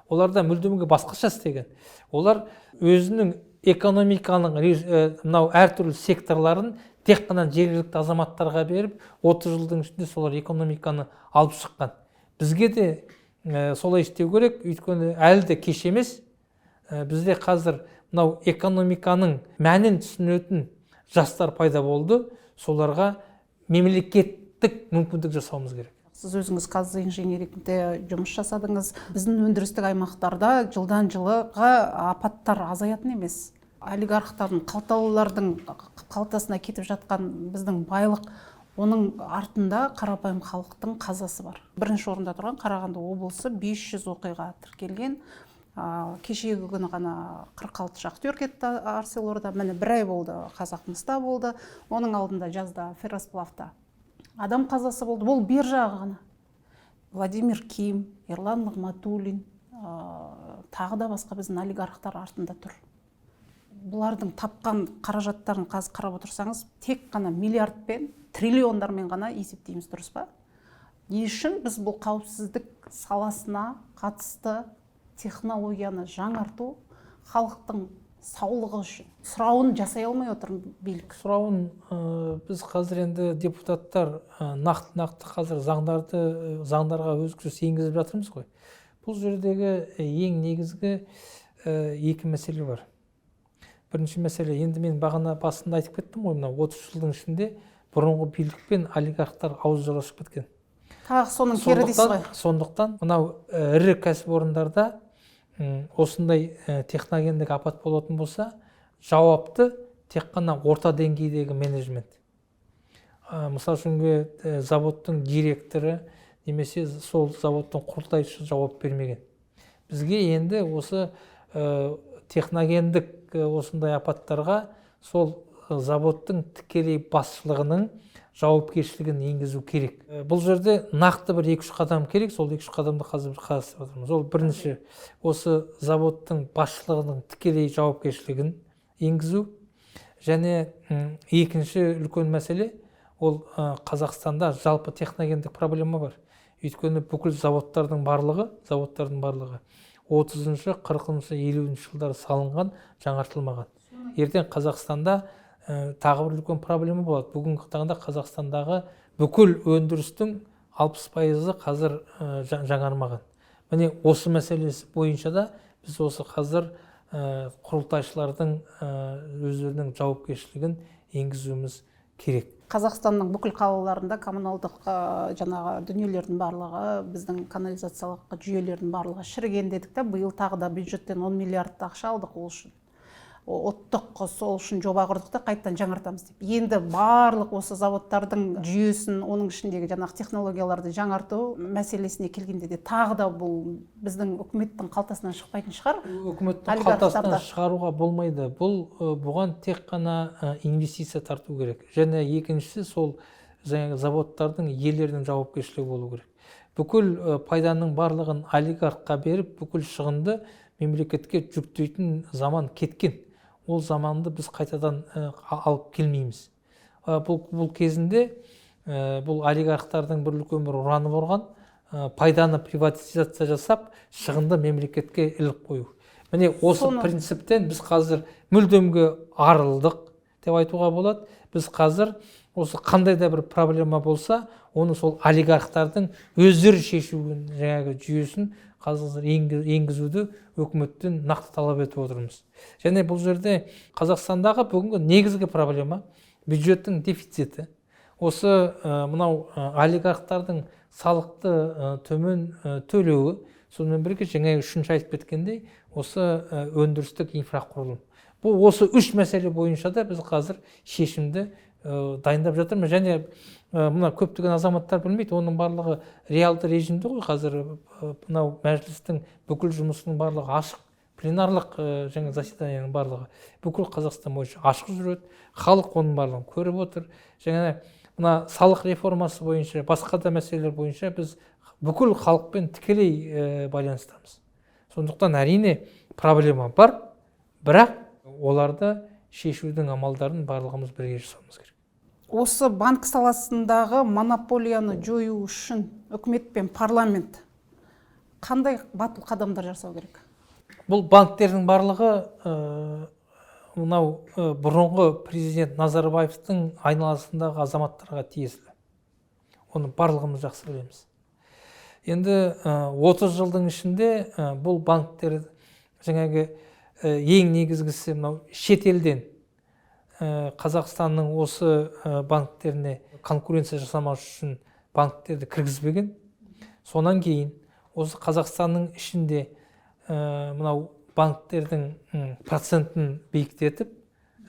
Оларда мүлдемге басқаша істеген. Олар өзінің экономиканың мынау әртүрлі секторларын тек қана жергілікті азаматтарға беріп, 30 жылдың ішінде солар экономиканы алып шыққан. Бізге де солай істеу керек, өйткені әлі де кеш емес. Бізде қазір мынау экономиканың мәнін түсінетін жастар пайда болды. Соларға мемлекеттік мүмкіндік жасауымыз керек. Сіз өзіңіз қазинжинирингте жұмыс жасадыңыз. Біздің өндірістік аймақтарда жылдан жылға апаттар азаятын емес. Олигархтардың, қалталылардың қалтасына кетіп жатқан біздің байлық, оның артында қарапайым халықтың қазасы бар. Бірінші орында тұрған Қарағанды облысы 500 оқиға тіркелген. Кешегі күні ғана 46 шахтер кетті Арселорда. Міне бір ай болды, Қазақмыста болды. Оның алдында жазда ферросплавта адам қазасы болды. Бұл бер жағы ғана. Владимир Ким, Ерлан Нығматулин, тағы да басқа біздің олигархтар артында тұр. Бұлардың тапқан қаражаттарын қазір қарап отырсаңыз, тек қана миллиардпен, триллиондармен ғана есептейміз, дұрыс па? Не үшін біз бұл қауіпсіздік саласына қатысты технологияны жаңарту халықтың саулығы үшін сұрауын жасай алмай отыр билік? Сұрауын біз қазір енді депутаттар нақты қазір заңдарға өзгеріс енгізіп жатырмыз ғой. Бұл жердегі ең негізгі екі мәселе бар. Бірінші мәселе, енді мен бағана басында айтып кеттім ғой, мына 30 жылдың ішінде бұрынғы билік пен олигархтар ауыз жаласып кеткен. Тағы соның кері дейсіз ғой. Сондықтан мынау ірі кәсіпорындарда осындай техногендік апат болатын болса, жауапты тек қана орта деңгейдегі менеджмент. Мысал үшін, заводтың директоры немесе сол заводтың құрылтайшысы жауап бермеген. Бізге енді осы техногендік осындай апаттарға сол заводтың тікелей басшылығының жауапкершілігін енгізу керек. Бұл жерде нақты бір 2-3 қадам керек, сол 2-3 қадамды қазір біз қарастырып жатырмыз. Ол бірінші, осы заводтың басшылығының тікелей жауапкершілігін енгізу. Және екінші үлкен мәселе, ол Қазақстанда жалпы техногендік проблема бар. Өйткені бүкіл заводтардың барлығы 30-шы, 40-шы, 50-ші жылдары салынған, жаңартылмаған. Ертең Қазақстанда тағы бір үлкен проблема болады. Бүгінгі таңда Қазақстандағы бүкіл өндірістің 60% қазір жаңармаған. Міне осы мәселесі бойынша да біз осы қазір құрылтайшылардың өздерінің жауапкершілігін енгізуіміз керек. Қазақстанның бүкіл қалаларында коммуналдық жаңағы дүниелердің барлығы, біздің канализациялық жүйелердің барлығы шіріген дедік та, биыл тағы да бюджеттен 10 миллиард ақша алдық ол үшін. Ұттық, сол үшін жоба құрдық та қайтадан жаңартамыз деп. Енді барлық осы заводтардың жүйесін, оның ішіндегі жаңағы технологияларды жаңарту мәселесіне келгенде де тағы да бұл біздің үкіметтің қалтасынан шықпайтын шығар. Үкіметтің қалтасынан шығаруға болмайды. Бұл бұған тек қана инвестиция тарту керек. Және екіншісі, сол жаңағы заводтардың иелерінің жауапкершілігі болу керек. Бүкіл пайданың барлығын олигархқа беріп, бүкіл шығынды мемлекетке жүктейтін заман кеткен. Ол заманды біз қайтадан алып келмейміз. Бұл кезінде бұл олигархтардың бір үлкен бір ұраны болған, пайданы приватизация жасап, шығынды мемлекетке іліп қою. Міне осы принциптен біз қазір мүлдемге арылдық деп айтуға болады. Біз қазір осы қандай да бір проблема болса, оны сол олигархтардың өздері шешуін, жаңағы жүйесін қазір енгізуді үкіметтен нақты талап етіп отырмыз. Және бұл жерде Қазақстандағы бүгінгі негізгі проблема бюджеттің дефициті. Осы мынау олигархтардың салықты төмен төлеуі, сонымен бірге жаңа үшінші айтып кеткендей, осы өндірістік инфрақұрылым. Бұл осы үш мәселе бойынша да біз қазір шешімді дайындап жатырмыз. Және мына көптеген азаматтар білмейді, оның барлығы реалды режимде ғой. Қазір мынау мәжілістің бүкіл жұмысының барлығы ашық, пленарлық жаңа заседанияның барлығы бүкіл Қазақстан бойынша ашық жүреді, халық оның барлығын көріп отыр. Және мына салық реформасы бойынша, басқа да мәселелер бойынша біз бүкіл халықпен тікелей байланыстамыз. Сондықтан әрине проблема бар, бірақ оларды шешудің амалдарын барлығымыз бірге жасауымыз керек. Осы банк саласындағы монополияны жою үшін үкімет пен парламент қандай батыл қадамдар жасау керек? Бұл банктердің барлығы мынау бұрынғы президент Назарбаевтың айналасындағы азаматтарға тиесілі. Оны барлығымыз жақсы білеміз. Енді 30 жылдың ішінде бұл банктер жаңағы ең негізгісі мынау шетелден Қазақстанның осы банктеріне конкуренция жасамау үшін банктерді кіргізбеген. Сонан кейін осы Қазақстанның ішінде мынау банктердің процентін биіктетіп,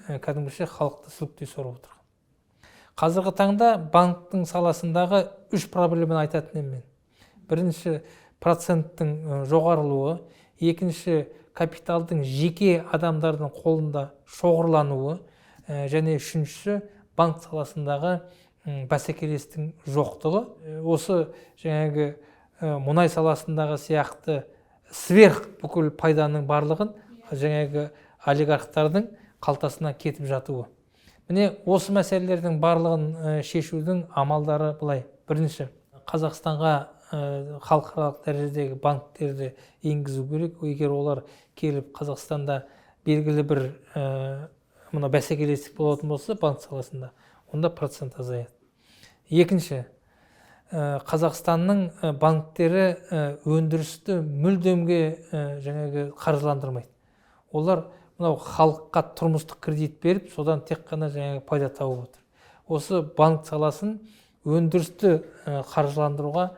кәдімгіше халықты сүліктей сорып отырған. Қазіргі таңда банктің саласындағы үш проблеманы айтатын едім мен. Бірінші, проценттің жоғарылуы, екінші, капиталдың жеке адамдардың қолында шоғырлануы, және үшіншісі, банк саласындағы бәсекелестің жоқтығы. Осы жаңағы мұнай саласындағы сияқты сверх бүкіл пайданың барлығын жаңағы олигархтардың қалтасына кетіп жатуы. Міне осы мәселелердің барлығын шешудің амалдары былай. Бірінші, Қазақстанға халықаралық дәрежедегі банктерді енгізу керек. Егер олар келіп Қазақстанда белгілі бір мына бәсекелестік болатын болса банк саласында, онда процент азаяды. Екінші, Қазақстанның банктері өндірісті мүлдемге жаңағы қаржыландырмайды. Олар мынау халыққа тұрмыстық кредит беріп, содан тек қана жаңағы пайда тауып отыр. Осы банк саласын өндірісті қаржыландыруға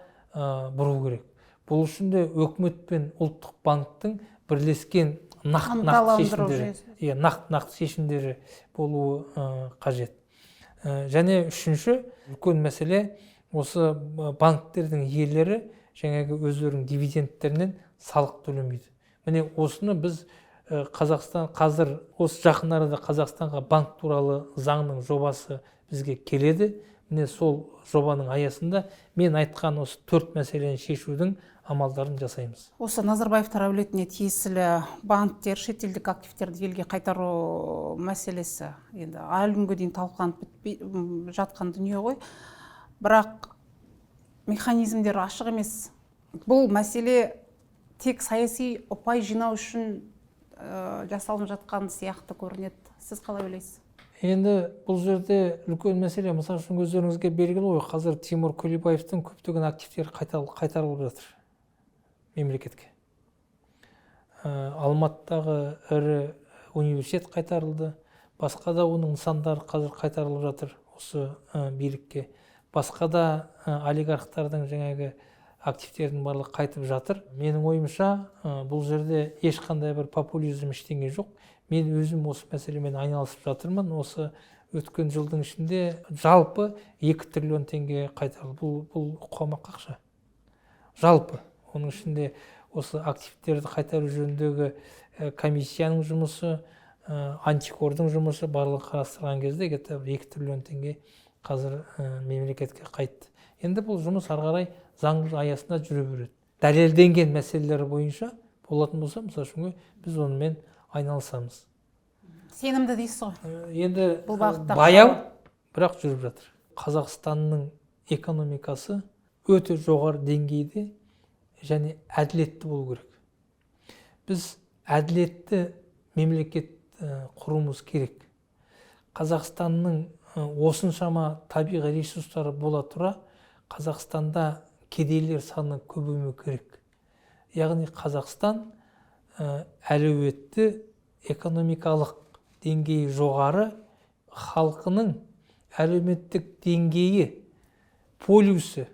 бұру керек. Бұл үшін де үкімет пен ұлттық банктің бірлескен нақты шешімдері, нақты шешімдері болуы қажет. Және үшінші үлкен мәселе, осы банктердің иелері жаңағы өздерінің дивидендтерінен салық төлемейді. Міне осыны біз Қазақстан қазір осы жақын арада Қазақстанға банк туралы заңның жобасы бізге келеді. Міне, сол жобаның аясында мен айтқан осы 4 мәселені шешудің амалдарын жасаймыз. Осы Назарбаевтар әулетіне тиесілі банктер, шетелдік активтерді елге қайтару мәселесі енді әлі күнге дейін талқыланып бітпей жатқан дүние ғой. Бірақ механизмдер ашық емес. Бұл мәселе тек саяси ұпай жинау үшін жасалынып жатқан сияқты көрінеді. Сіз қалай ойлайсыз? Енді бұл жерде үлкен мәселе, мысалы үшін, өздеріңізге белгілі ғой, қазір Тимур Кулибаевтың көптеген активтері қайтарылып жатыр мемлекетке. Алматыдағы ірі университет қайтарылды, басқа да оның нысандары қазір қайтарылып жатыр осы билікке. Басқа да олигархтардың жаңағы активтердің барлығы қайтып жатыр. Менің ойымша, бұл жерде ешқандай бір популизм, ештеңе жоқ. Мен өзім осы мәселемен айналысып жатырмын. Осы өткен жылдың ішінде жалпы 2 триллион теңге қайтарылды. Бұл қомақты ақша. Жалпы оның ішінде осы активтерді қайтару жөніндегі комиссияның жұмысы, антикордың жұмысы барлығы қарастырған кезде где-то 2 триллион теңге қазір мемлекетке қайтты. Енді бұл жұмыс ары қарай заң аясында жүре береді. Дәлелденген мәселелер бойынша болатын болса, мысалы үшін, біз онымен айналысамыз. Сенімді дейсіз ғой? Енді бұл бағытта баяу, бірақ жүріп жатыр. Қазақстанның экономикасы өте жоғары деңгейде және әділетті болу керек. Біз әділетті мемлекет құруымыз керек. Қазақстанның осыншама табиғи ресурстары бола тұра, Қазақстанда кедейлер саны көбеймеу керек. Яғни Қазақстан әлеуетті, экономикалық деңгейі жоғары, халқының әлеуметтік деңгейі, полюсі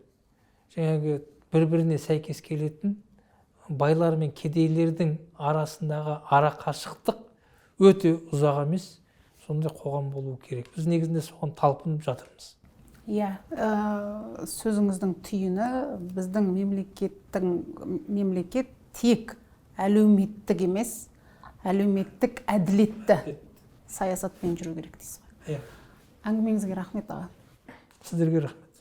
жаңағы бір-біріне сәйкес келетін, байлар мен кедейлердің арасындағы арақашықтық өте ұзақ емес, сондай қоғам болу керек. Біз негізінде соған талпынып жатырмыз. Иә, сөзіңіздің түйіні біздің мемлекет тек әлеуметтік емес, әлеуметтік әділетті саясатпен жүру керек дейсіз ғой. Иә. Әңгімеңізге рахмет, аға. Сіздерге рахмет.